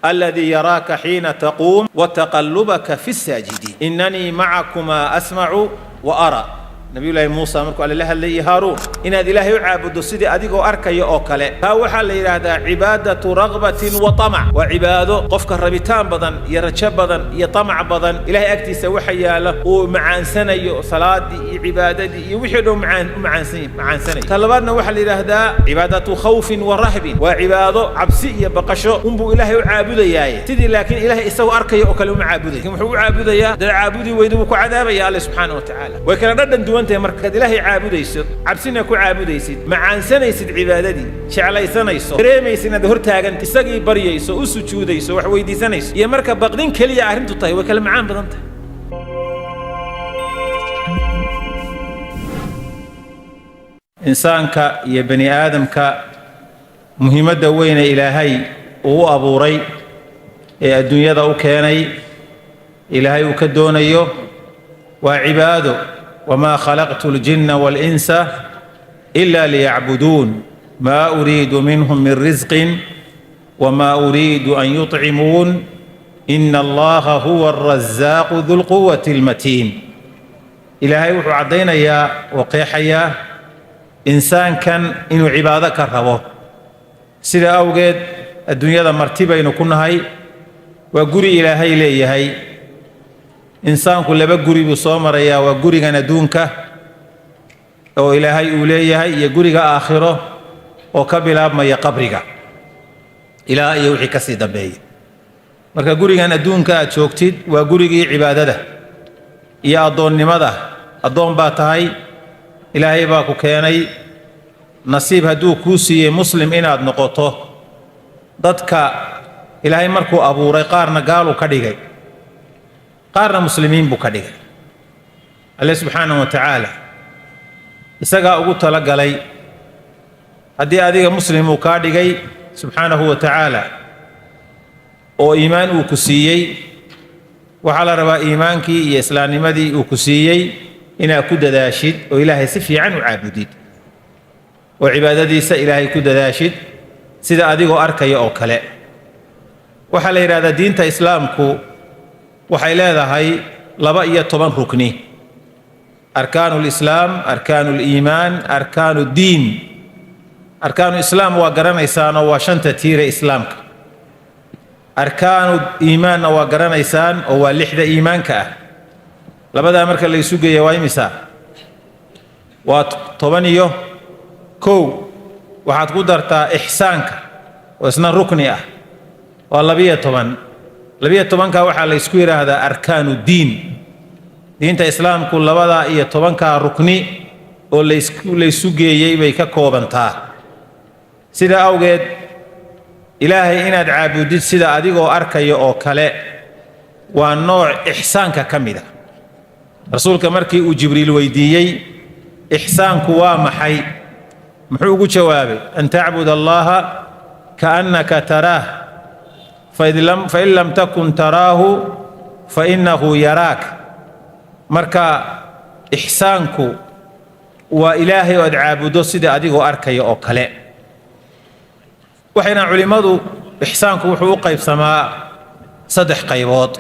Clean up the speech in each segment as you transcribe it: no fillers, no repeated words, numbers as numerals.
Alladii yaraaka xiina taquum wa taqallubaka fi saajidiin, innanii macakumaa asmacu wa ara. Nabiyullaahi Muusa markuu Alle la hadlayay Haaruun, inaad Ilaahay u caabuddo sidii adigoo arkaya oo kale, taa waxaa la yidhaahdaa cibaadatu ragbatin wa tamac. Waa cibaado qofka rabitaan badan iyo rajo badan iyo tamac badan Ilahay agtiisa waxa yaala uu macaansanayo, salaadii iyo cibaadadii iyo wixii dhan u macaansanayo. Ta labaadna waxaa la yidhaahdaa cibaadatu khawfin wa rahbin. Waa cibaado cabsi iyo baqasho unbuu Ilaahay u caabudayaaye, sidii laakiin Ilaahay isagoo arkaya oo kale uma caabudaya, lakin wuxuu u caabudayaa dad caabudi weyda wuu ku cadaabaya Alle subxaana wa tacaala. Way kala dhadhan duwan tahay. Markaad Ilaahay caabudayso, cabsina ku caabudaysid, macaansanaysid cibaadadii, jeclaysanayso, dareemaysid inaad hor taaganta, isagii baryayso, u sujuudayso, wax weydiisanayso, iyo marka baqdin keliya arrintu tahay, way kala macaan badan tahay. Insaanka iyo bani aadamka muhiimadda weyne Ilaahay uu u abuuray ee adduunyada u keenay, Ilaahay uu ka doonayo, waa cibaado. Wamaa khalaqtu اljinna waalinsa ila liyacbuduun, maa uriidu minhum min risqin wamaa uriidu an yuطcimuun, ina Allaha huwa alrazaaqu du lquwati اlmatiin. Ilaahay wuxuu caddaynayaa oo qeexayaa insaankan inuu cibaado ka rabo. Sida awgeed adduunyada marti baynu ku nahay, waa guri Ilaahay leeyahay. Insaanku laba guri buu soo marayaa: waa gurigan adduunka oo Ilaahay uu leeyahay iyo guriga aakhiro oo ka bilaabmaya qabriga ilaa iyo wixii ka sii dambeeya. Marka gurigan adduunka aad joogtid waa gurigii cibaadada iyo addoonnimada. Addoon baa tahay, Ilaahay baa ku keenay. Nasiib hadduu kuu siiyey muslim inaad noqoto. Dadka Ilaahay markuu abuuray, qaarna gaaluu ka dhigay, qaarna muslimiin buu ka dhigay. Alle subxaanahu wa tacaala isagaa ugu talagalay. Haddii adiga muslim uu kaa dhigay subxaanahu wa tacaala oo iimaan uu ku siiyey, waxaa la rabaa iimaankii iyo islaamnimadii uu ku siiyey inaad ku dadaashid oo Ilaahay si fiican u caabudid, oo cibaadadiisa Ilaahay ku dadaashid sida adigoo arkaya oo kale. Waxaa la yidhahdaa diinta islaamku waxay leedahay 12 rukni: arkaanu lislaam, arkaanu liimaan, arkaanu diin. Arkaanu islaam waa garanaysaanoo waa shanta tiire islaamka. Arkaanu iimaanna waa garanaysaan oo waa lixda iimaanka ah. Labadaa marka la isu geeya waa imisa? Waa 11. Waxaad ku dartaa ixsaanka oo isna rukni ah, waa 12. 12-ka waxaa la isku yidhaahdaa arkaanu diin. Diinta islaamku 12-kaa rukni oo laysu geeyey bay ka koobantaa. Sida awgeed Ilaahay inaad caabudid sida adigoo arkaya oo kale waa nooc ixsaanka ka mid a. Rasuulka markii uu Jibriil weydiiyey ixsaanku waa maxay, muxuu ugu jawaabay? An tacbud Allaha kaannaka taraah, fain lam takun taraahu fainnahu yaraak. Marka ixsaanku waa Ilaahay oo aad caabuddo sida adigoo arkaya oo kale. Waxayna culimmadu ixsaanku wuxuu u qaybsamaa saddex qaybood: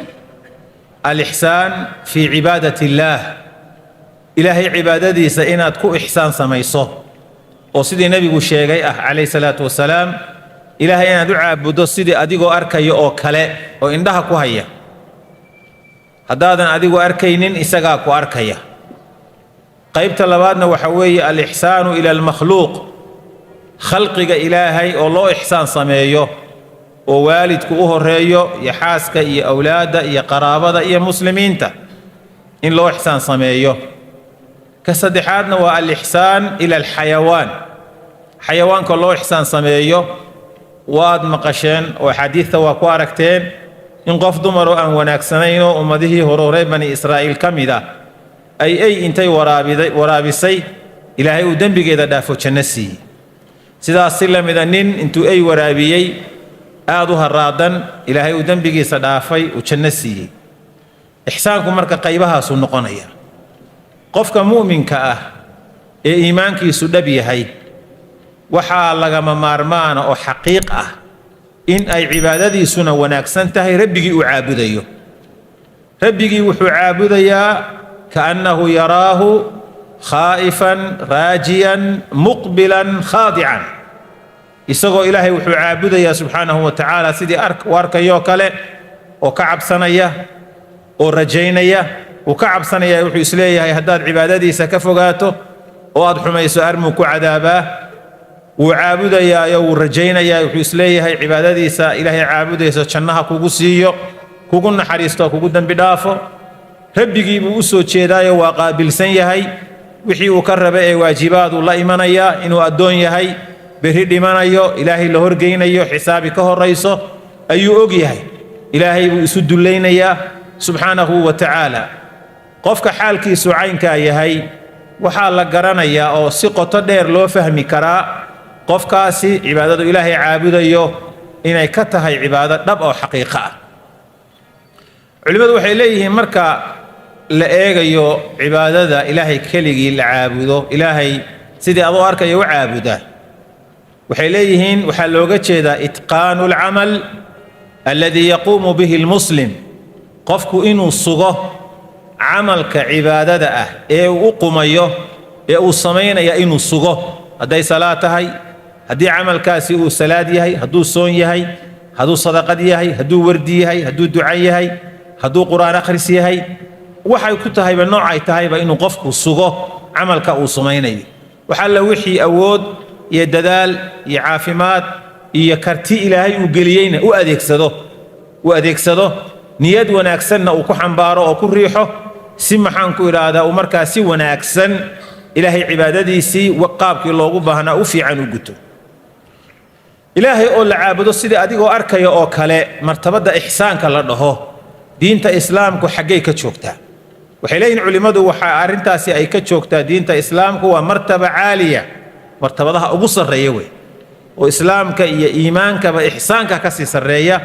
alixsaan fii cibaadat illaah, Ilaahay cibaadadiisa inaad ku ixsaan samayso oo sidii Nebigu sheegay ah calayhi salaatu wasalaam, Ilaahay inaad u caabuddo sidii adigoo arkaya oo kale oo indhaha ku haya. Haddaadan adigu arkaynin, isagaa ku arkaya. Qaybta labaadna waxa weeye alixsaanu ila almakhluuq, khalqiga Ilaahay oo loo ixsaan sameeyo, oo waalidku u horeeyo iyo xaaska iyo awlaadda iyo qaraabada iyo muslimiinta in loo ixsaan sameeyo. Ka saddexaadna waa alixsaan ila alxayawaan, xayawaanka loo ixsaan sameeyo. Waad maqasheen oo axaadiidta waa ku aragteen in qof dumaroo aan wanaagsanaynoo ummadihii hore Bani Israa'iil ka mid ah ay ey intay waraabisay, Ilaahay uu dembigeeda dhaafo, janno siiyey. Sidaas si la mida nin intuu ey waraabiyey aad u haraadan, Ilaahay uu dembigiisa dhaafay, uu janno siiyey. Ixsaanku marka qaybahaasuu noqonaya. Qofka mu'minka ah ee iimaankiisu dhab yahay waxaa lagama maarmaana oo xaqiiq ah In ay cibaadadiisuna wanaagsan tahay, rabbigii uu caabudayo. Rabbigii wuxuu caabudayaa kaannahu yaraahu, khaa'ifan, raajiyan, muqbilan, khaadican. Isagoo Ilaahay wuxuu caabudayaa subxaanahu wa tacaala sidii u arkayoo kale, oo ka cabsanaya oo rajaynaya. Uu ka cabsanaya, wuxuu isleeyahay haddaad cibaadadiisa ka fogaato oo aad xumayso, armuu ku cadaabaa. Wuu caabudayaayo wuu rajaynayaa, wuxuu isleeyahay cibaadadiisa Ilaahay caabudayso jannaha kugu siiyo, kugu naxariisto, kugu dembi dhaafo. Rabbigii buu u soo jeedaayo waa qaabilsan yahay. Wixii uu ka raba ee waajibaaduu la imanayaa, inuu addoon yahay, berri dhimanayo, Ilaahay la horgeynayo, xisaabi ka horrayso ayuu og yahay. Ilaahay buu isu dullaynayaa subxaanahu wa tacaala. Qofka xaalkiisu caynkaa yahay waxaa la garanayaa oo si qoto dheer loo fahmi karaa qofkaasi cibaadadu Ilaahay caabudayo inay ka tahay cibaado dhab oo xaqiiqo ah. Culimmadu waxay leeyihiin, marka la eegayo cibaadada Ilaahay keligii la caabudo, Ilaahay sidii adoo arkaya u caabuda, waxay leeyihiin waxaa looga jeedaa itqaanu alcamal alladii yaquumu bihi almuslim, qofku inuu sugo camalka cibaadada ah ee uu u qumayo ee uu samaynaya, inuu sugo. Hadday salaad tahay, haddii camalkaasi uu salaad yahay, hadduu soon yahay, hadduu sadaqad yahay, hadduu wardi yahay, hadduu duco yahay, hadduu Qur'aan akhris yahay, waxay ku tahayba, noocay tahayba, inuu qofku sugo camalka uu samaynayo. Wax alla wixii awood iyo dadaal iyo caafimaad iyo karti Ilaahay uu geliyeyna u adeegsado, niyad wanaagsanna uu ku xambaaro oo ku riixo, si, maxaan ku idhaahdaa, uu markaa si wanaagsan Ilaahay cibaadadiisii qaabkii loogu baahnaa u fiican u guto. Ilaahay oo la caabudo sidii adigoo arkaya oo kale, martabadda ixsaanka la dhaho, diinta Islaamku xaggay ka joogtaa? Waxay leeyihin culimmadu, waxaa arrintaasi ay ka joogtaa diinta Islaamku waa martaba caaliya, martabadaha ugu sarreeya wey, oo Islaamka iyo iimaankaba ixsaanka ka sii sarreeya,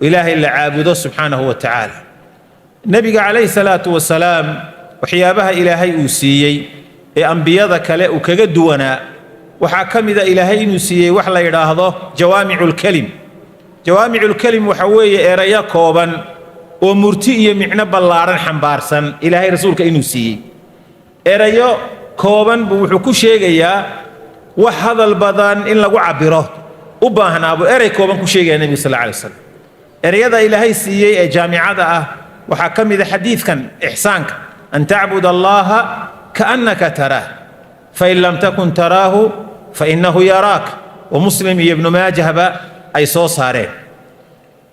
Ilaahay la caabudo subxaanahu wa tacaala. Nebiga calayhi salaatu wasalaam waxyaabaha Ilaahay uu siiyey ee ambiyada kale uu kaga duwanaa waxaa ka mida Ilaahay inuu siiyey wax la yidhaahdo jawaamiculkelim. Jawaamiculkelim waxa weeye erayo kooban oo murti iyo micno ballaadhan xambaarsan Ilaahay rasuulka inuu siiyey. Erayo kooban buu wuxuu ku sheegayaa wax hadal badan in lagu cabbiro u baahnaa buu erey kooban ku sheegaya nebiga sal alla alay wasalam. Ereyada Ilaahay siiyey ee jaamicada ah waxaa ka mida xadiidkan ixsaanka: an tacbud Allaha kaannaka taraah, fain lam takun taraahu fainnahu yaraak, oo Muslim iyo Ibnu Maajahba ay soo saareen.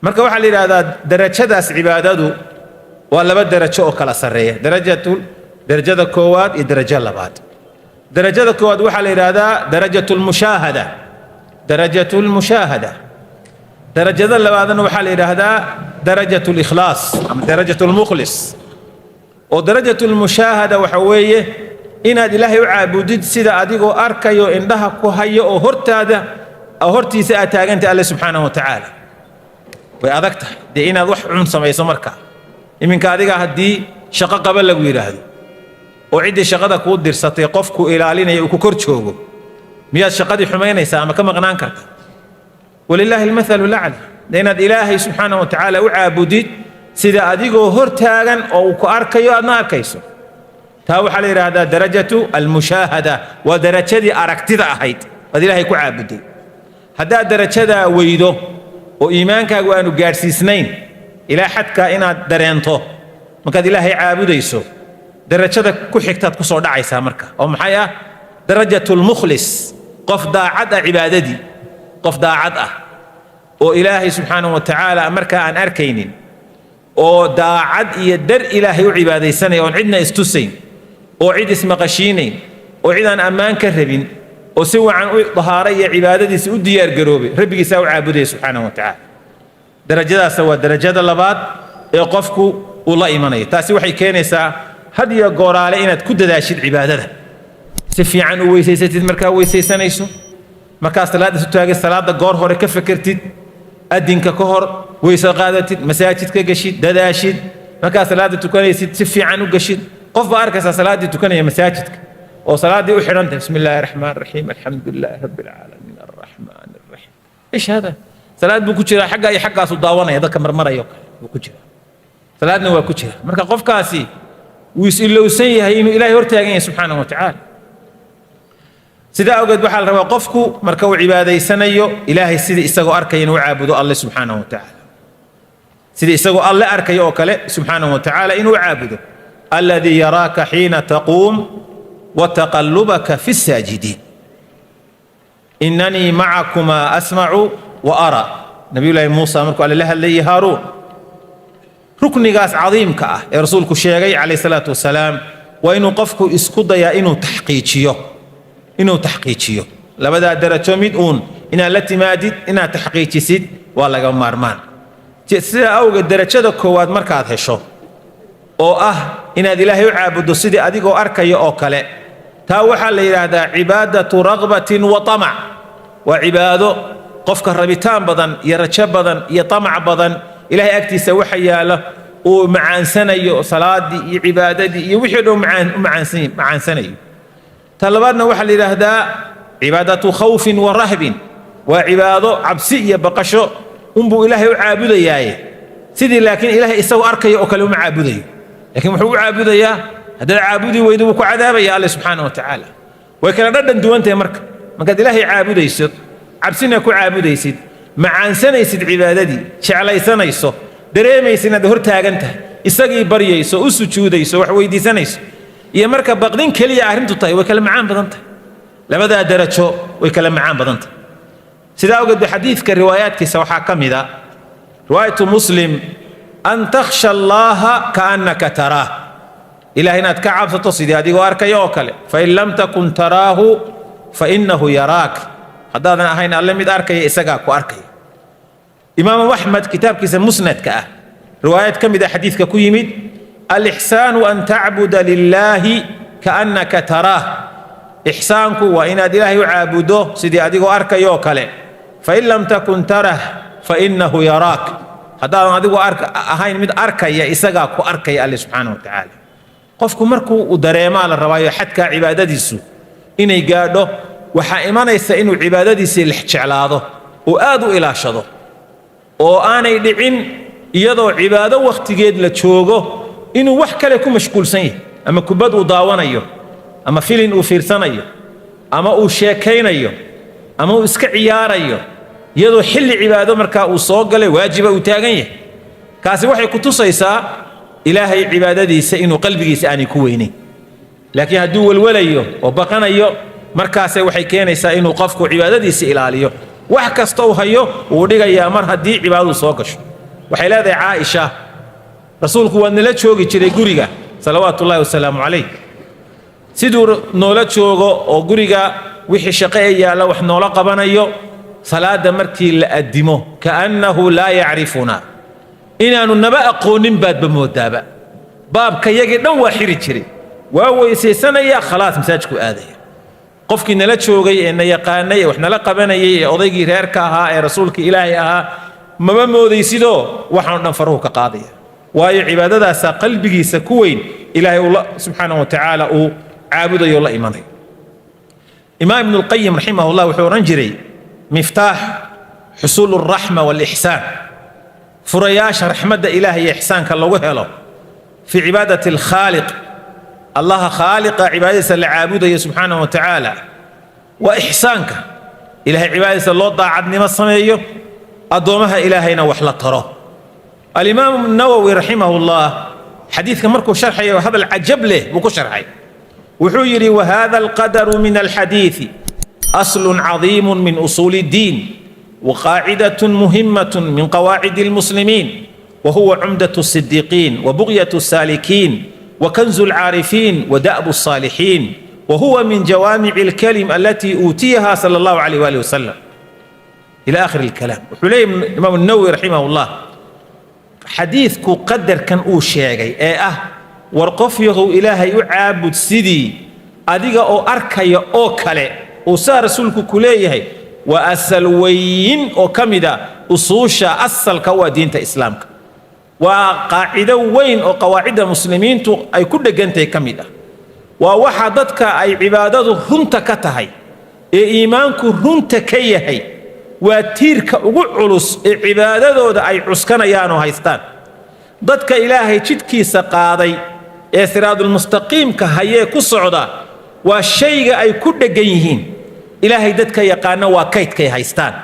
Marka waxaa la yidhahdaa darajadaas cibaadadu waa laba darajo oo kala sarreeya, darajada koowaad iyo darajo labaad. Darajada koowaad waxaa la yidhaahdaa darajatu lmushaahada, darajatu lmushaahada. Darajada labaadna waxaa la yidhaahdaa darajatu likhlaas ama darajatu lmukhlis. Oo darajatu lmushaahada waxa weeye inaad Ilaahay u caabudid sida adigoo arkayo, indhaha ku hayo, oo hortaada, hortiisa aad taagantay Alle subxaanahu wa tacaala. Way adag tahay dee inaad wax xun samayso. Marka iminka adiga haddii shaqo qaba lagu yidhaahdo oo ciddii shaqada kuu dirsatay qofku ilaalinaya uu ku kor joogo, miyaad shaqadii xumaynaysaa ama ka maqnaan karta? Walilaahi almathalu lacla. Dee inaad Ilaahay subxaanahu wa tacaala u caabudid sida adigoo hor taagan oo uu ku arkayo, aadna arkayso, taa waxaa la yidhaahdaa darajatu almushaahada, waa darajadii aragtida ahayd aad Ilaahay ku caabuday. Haddaad darajadaa weydo oo iimaankaagu aanu gaadhsiisnayn ilaa xadkaa inaad dareento markaad Ilaahay caabudayso, darajada ku xigtaad ku soo dhacaysaa marka, oo maxay ah? Darajatulmukhlis, qof daacad ah cibaadadii, qof daacad ah oo Ilaahay subxaanahu wa tacaala markaa aan arkaynin, oo daacad iyo dar Ilaahay u cibaadaysanaya, oon cidna istusayn, oo cid ismaqashiinayn, oo cid aan ammaan ka rabin, oo si wacan u dahaaray iyo cibaadadiisa u diyaargaroobay, rabbigiisaa u caabudaya subxaanahu wa tacaala. Darajadaasna waa darajada labaad ee qofku uu la imanayo. Taasi waxay keenaysaa had iyo gooraale inaad ku dadaashid cibaadada, si fiican u weysaysatid markaa weysaysanayso, markaa salaadda isu taagay, salaadda goor hore ka fekertid, adinka ka hor weyse qaadatid, masaajidka geshid, dadaashid, markaa salaadda tukanaysid si fiican u geshid. Qof baa arkaysaa salaaddii tukanaya masaajidka oo salaaddii u xidhan tahay, bismi illaahi raxmaan raxiim, alxamdu lilaahi rabbi alcaalamiin, arraxmaan arraxiim. ايش هذا؟ Salaad buu ku jiraa, xagga iyo xaggaasu daawanaya, dadka marmaraya oo kale buu ku jiraa, salaadna waa ku jira. Marka qofkaasi wuu is-ilowsan yahay inuu Ilaahay hortaagan yahay subxaanahu wa tacaala. Sidaa awgeed waxaa la rabaa qofku marka uu cibaadaysanayo Ilaahay sidii isagoo arkaya inuu caabudo Alle subxaanahu wa tacaala, sidii isagoo Alle arkaya oo kale subxaanahu wa tacaala inuu caabudo. Alladii yaraaka xiina taquum wa taqallubaka fi saajidiin, inanii macakumaa asmacu wa ara. Nabiyullaahi Muusa markuu Alle la hadlayay Haaruun, ruknigaas cadiimka ah ee rasuulku sheegay calayhi salaatu wasalaam waa inuu qofku isku dayaa inuu taxqiijiyo, inuu taxqiijiyo labadaa darajo mid uun inaad la timaadid, inaad taxqiijisid waa laga maarmaan. Sidaa awgeed darajada koowaad markaad hesho oo ah inaad Ilaahay u caabuddo sidii adigoo arkaya oo kale, taa waxaa la yidhaahdaa cibaadatu ragbatin wa tamac. Waa cibaado qofka rabitaan badan iyo rajo badan iyo tamac badan Ilaahay agtiisa waxa yaala uu macaansanayo, salaadii iyo cibaadadii iyo wixii dhan u macaansanayo. Ta labaadna waxaa la yidhaahdaa cibaadatu khawfin wa rahbin, waa cibaado cabsi iyo baqasho unbuu Ilaahay u caabudayaaye, sidii laakiin Ilaahay isagoo arkaya oo kale uma caabudayo, laakiin wuxuu u caabudayaa haddaad caabudi weydo wuu ku cadaabaya Alle subxaana wa tacaala. Way kala dhadhan duwan tahay. Marka markaad Ilaahay caabudayso, cabsina ku caabudaysid, macaansanaysid cibaadadii, jeclaysanayso, dareemaysid inaad hor taagan tahay, isagii baryayso, u sujuudayso, wax weydiisanayso, iyo marka baqdin keliya arrintu tahay, way kala macaan badan tahay. Labadaa darajo way kala macaan badan tahay. Sidaa awgeed ba xadiidka riwaayaadkiisa waxaa ka mid a riwaayatu Muslim: an takhsha Allaha kaannaka taraah, Ilaah inaad ka cabsato sidii adigoo arkaya oo kale. Fain lam takun taraahu fainahu yaraak, haddaadan ahayn Alle mid arkaya, isagaa ku arkaya. Imaamu Axmed kitaabkiisa musnadka ah riwaayad ka mid a xadiidka ku yimid: alixsaanu an tacbuda lilaahi kaannaka taraah, ixsaanku waa inaad Ilaahay u caabuddo sidii adigoo arkaya oo kale. Fain lam takun tarah fainahu yaraak, haddaadan adigu ahayn mid arkaya, isagaa ku arkaya Alle subxaanahu wa tacaala. Qofku markuu uu dareemaa la rabaayo xadkaa cibaadadiisu inay gaadho, waxaa imanaysa inuu cibaadadiisii jeclaado oo aad u ilaashado, oo aanay dhicin iyadoo cibaado wakhtigeed la joogo inuu wax kale ku mashquulsan yahay, ama kubad uu daawanayo, ama filin uu fiirsanayo, ama uu sheekaynayo, ama uu iska ciyaarayo, iyadoo xilli cibaado markaa uu soo galay waajiba uu taagan yahay. Kaasi waxay ku tusaysaa Ilaahay cibaadadiisa inuu qalbigiisa aanay ku weynayn. Laakiin hadduu welwelayo oo baqanayo, markaase waxay keenaysaa inuu qofku cibaadadiisa ilaaliyo, wax kasta uu hayo wuu dhigayaa mar haddii cibaadadu soo gasho. Waxay leedahay Caaisha: rasuulku waa nala joogi jiray guriga salawaatullaahi wasalaamu calayh. Siduu noola joogo oo guriga wixii shaqo ee yaalla wax noola qabanayo, salaadda markii la addimo kaannahu laa yacrifuna, inaannu naba aqoonin baadba moodaaba, baabka yagii dhan waa xiri jiray, waa weysaysanaya, khalaas, masaajidku aadaya. Qofkii nala joogay ee na yaqaanay ee wax nala qabanayay ee odaygii reerka ahaa ee rasuulkii Ilaahay ahaa maba moodaysidoo, waxaanu dhan faruhu ka qaadaya, waayo cibaadadaasaa qalbigiisa ku weyn, Ilaahay uu subxaanahu wa tacaala uu caabudayo la imanayo. Imaam Ibnulqayim raximahullah wuxuu odhan jiray: miftaax xusuulu alraxma waalixsaan, furayaasha raxmadda Ilaahay iyo ixsaanka lagu helo, fii cibaadati alkhaaliq, Allaha khaaliqa cibaadadiisa la caabudayo subxaanahu wa tacaala, waa ixsaanka Ilaahay cibaadadiisa loo daacadnimo sameeyo, addoommaha Ilaahayna wax la taro. Alimaamu Nawowi raximahullah xadiidka markuu sharxayo hadal cajab leh buu ku sharxay. Wuxuu yidhi: wahada alqadaru min alxadiidi aslun cadiimu min usuuli اddiin وقاعدة مهمة من قواعد المسلمين، وهو عمدة الصديقين وبغية السالكين وكنز العارفين ودأب الصالحين، وهو من جوامع الكلم التي أوتيها صلى الله عليه وآله وسلم، إلى آخر الكلام. وحلي الإمام النووي رحمه الله xadiidku qadarkan uu sheegay ee ah war qof yahow Ilaahay u caabud sidii adiga oo arkaya oo kale, uu saa rasuulku ku leeyahay, waa asal weyn oo ka mida usuusha asalka waa diinta islaamka, waa qaacido weyn oo qawaacidda muslimiintu ay ku dheggantahay ka mid ah, waa waxa dadka ay cibaadadu runta ka tahay ee iimaanku runta ka yahay. Waa tiirka ugu culus ee cibaadadooda ay cuskanayaan oo haystaan. Dadka Ilaahay jidkiisa qaaday ee siraadulmustaqiimka hayee ku socda, waa shayga ay ku dheggan yihiin. Ilaahay dadka yaqaana waa kaydkay haystaan,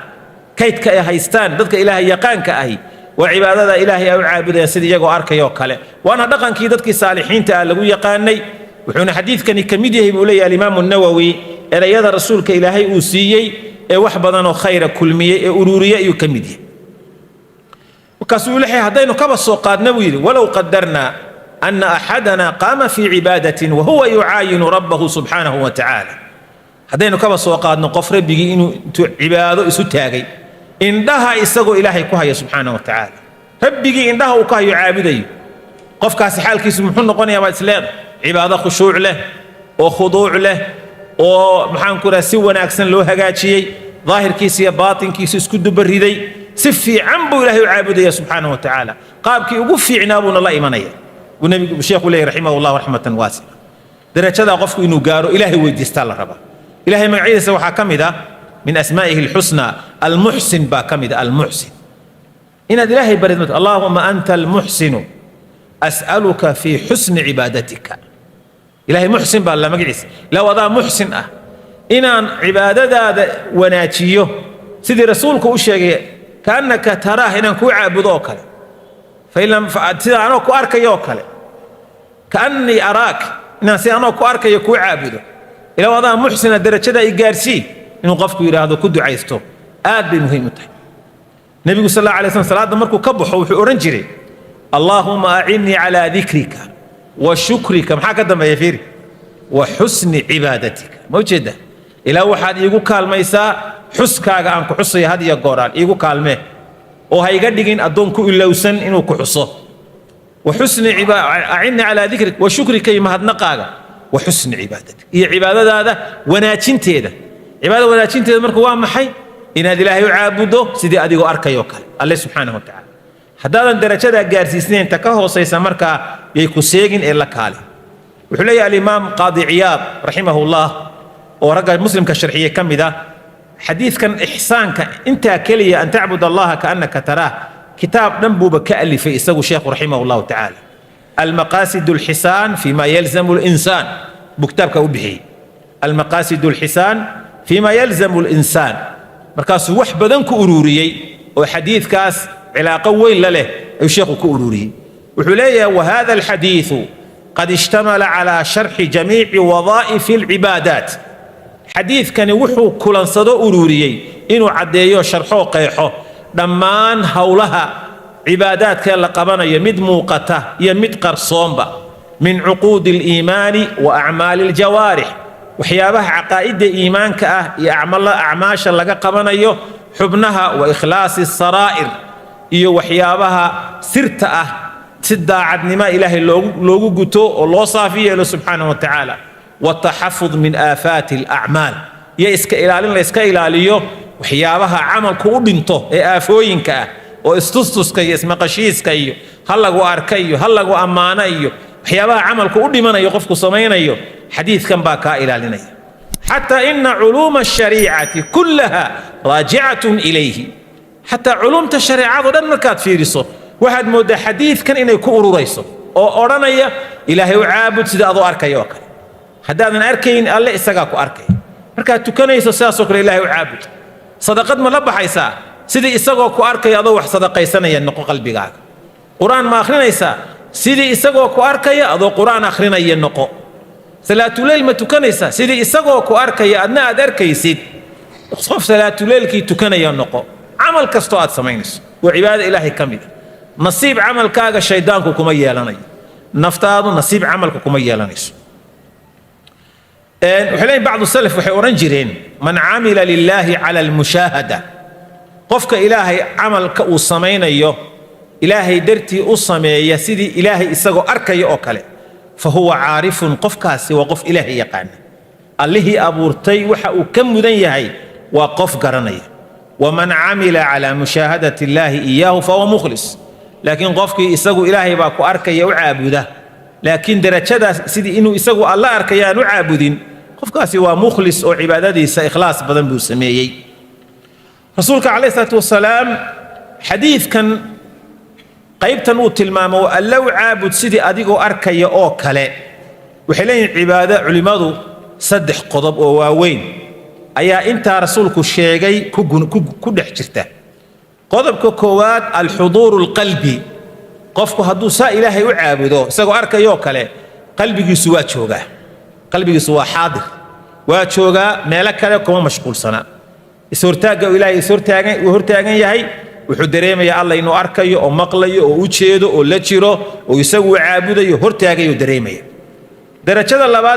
kaydka ay haystaan dadka Ilaahay yaqaanka ahi waa cibaadada Ilaahay ay u caabudayaan sida iyagoo arkayoo kale, waana dhaqankii dadkii saalixiinta ah lagu yaqaanay. Wuxuuna xadiidkani ka mid yahay, buu leeyahay Alimaamu Nawowi, erayada rasuulka Ilaahay uu siiyey ee wax badanoo khayra kulmiyey ee uruuriyey ayuu ka mid yahay. Markaasuu leeyahay, haddaynu kaba soo qaadna, buu yidhi, walow qadarnaa ana axadana qaama fii cibaadatin wahuwa yucaayinu rabbahu subxaanahu wa tacaala, haddaynu kaba soo qaadno qof rabbigii inuu intuu cibaado isu taagay, indhaha isagoo Ilaahay ku haya subxaanahu wa tacaala, rabbigii indhaha uu ka hayo caabudayo, qofkaasi xaalkiisu muxuu noqonayaa baad isleedahay? Cibaado khushuuc leh oo khuduuc leh oo, maxaan ku raha, si wanaagsan loo hagaajiyey, daahirkiisa iyo baatinkiisu isku dubariday, si fiican buu Ilaahay u caabudaya subxaanahu wa tacaala, qaabkii ugu fiicnaa buuna la imanaya, buu nabigu sheekhu leeyahy raximah Llahu raxmatan waasica. Darajadaa qofku inuu gaaro Ilaahay weydiistaa la rabaa. Ilahay magacyadiisa waxaa ka mid ah, min asmaa'ihi alxusnaa, Almuxsin baa ka mid ah. Almuxsin inaad Ilaahay barid, allahuma anta almuxsinu as'aluka fii xusni cibaadatika. Ilahay muxsin baa la magaciisa. Low adaa muxsin ah, inaan cibaadadaada wanaajiyo sidii rasuulku u sheegay, kaannaka taraah, inaan kuu caabudo oo kale, sida anoo ku arkayo oo kale, kaannii araak, inaan si anoo ku arkayo kuu caabudo. Ilaw adaa muxsina, darajada i gaarsii, inuu qofku yidhaahdo, ku ducaysto, aad bay muhiim u tahay. Nebigu sal alla alay slam salaadda markuu ka baxo wuxuu odhan jiray, allaahuma acinnii calaa dikrika wa shukrika, maxaa ka dambeeya? Fiiri, wa xusni cibaadatika. Ma ujeedda? Ilaa waxaad iigu kaalmaysaa xuskaaga aan ku xusayo had iyo gooraan, iigu kaalmee oo ha iga dhigin addoon ku ilowsan inuu ku xuso. Wa xusni, acinnii calaa dikrik wa shukrika, iyo mahadnaqaaga, wa xusni cibaadatika, iyo cibaadadaada wanaajinteeda. Cibaadada wanaajinteeda marka waa maxay? Inaad Ilaahay u caabuddo sidii adigoo arkayoo kale Alle subxaanahu wa tacaala. Haddaadan darajadaa gaarsiisnayn, ta ka hoosaysa markaa yay ku seegin ee la kaali. Wuxuu leeyahay Alimaam Qaadi Ciyaad raximahullah, oo ragga Muslimka sharxiyey ka mid ah, xadiidkan ixsaanka intaa keliya, an tacbud Allaha kaannaka taraah, kitaab dhan buuba ka alifay isagu sheekhu raximah Allahu tacaala. Almaqaasid alxisaan fima yalzamu linsaan buu kitaabka u bixiyey, Almaqaasid alxisaan fima yalzamu linsaan. Markaasuu wax badan ku ururiyey oo xadiidkaas cilaaqo weyn la leh ayuu sheekhu ku ururiyey. Wuxuu leeyahay, wahada alxadiidu qad ishtamala calaa sharxi jamiici wadaa'ifi alcibaadaat. Xadiidkani wuxuu kulansado, ururiyey inuu caddeeyo, sharxoo, qeexo dhammaan howlaha cibaadaadkee la qabanayo, mid muuqata iyo mid qarsoonba, min cuquudi aliimaani wa acmaali aljawaarix, waxyaabaha caqaa'idda iimaanka ah iyo acmaasha laga qabanayo xubnaha, wa ikhlaasi saraa'ir, iyo waxyaabaha sirta ah si daacadnimo Ilaahay loogu guto oo loo saafi yeelo subxaanahu wa tacaala, wataxafud min aafaati alacmaal, iyo iska ilaalin la iska ilaaliyo waxyaabaha camalku u dhinto ee aafooyinka ah, oo istustuska iyo ismaqashiiska iyo ha lagu arka iyo ha lagu ammaano iyo waxyaabaha camalku u dhimanayo qofku samaynayo, xadiidkan baa kaa ilaalinaya. Xataa ina culuuma ashariicati kullaha raajicatun ilayhi, xataa culuumta shareecado dhan markaad fiiriso waxaad mooddaa xadiidkan inay ku ururayso, oo odhanaya Ilaahay u caabud sida adoo arkaya oo kale. Haddaadan arkayn Alle, isagaa ku arkaya. Markaad tukanayso sidaasoo kale Ilaahay u caabud. Sadaqad ma la baxaysaa? Sidii isagoo ku arkaya adoo wax sadaqaysanaya noqo qalbigaaga. Qur-aan ma akhrinaysaa? Sidii isagoo ku arkaya adoo qur-aan akhrinaya noqo. Salaatuleyl ma tukanaysaa? Sidii isagoo ku arkaya, adna aad arkaysid, qof salaatuleylkii tukanaya noqo. Camal kastoo aad samaynayso waa cibaadada Ilaahay ka mid a, nasiib camalkaaga shaydaanku kuma yeelanayo, naftaadu nasiib camalka kuma yeelanayso. Waxay leeyihin bacdu salaf, waxay odhan jireen, man camila lilaahi cala almushaahada, qofka Ilaahay camalka uu samaynayo Ilaahay dartii u sameeya sidii Ilaahay isagoo arkaya oo kale, fa huwa caarifun, qofkaasi waa qof Ilaahay yaqaana, Allihii abuurtay waxa uu ka mudan yahay waa qof garanaya. Waman camila calaa mushaahadati illaahi iyaahu fahuwa mukhlis. Laakiin qofkii isagu Ilaahay baa ku arkaya u caabuda, laakiin darajadaas sidii inuu isagu Alla arkaya aan u caabudin, qofkaasi waa mukhlis oo cibaadadiisa ikhlaas badan buu sameeyey. Rasuulka calayhi salaatu wasalaam xadiidkan qaybtan uu tilmaamo, "Allow caabud sidii adigoo arkaya oo kale," waxay leeyihin cibaado culimmadu saddex qodob oo waaweyn ayaa intaa rasuulku sheegay ku dhex jirta. Qodobka koowaad, alxuduuru alqalbi. Qofku hadduu saa Ilaahay u caabudo isagoo arkayoo kale, qalbigiisu waa joogaa, qalbigiisu waa xaadir, waa joogaa, meelo kale kuma mashquulsana. Ishortaagga Ilaahay ishortaagan uu hortaagan yahay, wuxuu dareemayaa Alla inuu arkayo oo maqlayo oo u jeedo oo la jiro oo isagu caabudayo, hortaagayo dareemaya. Darajada labaad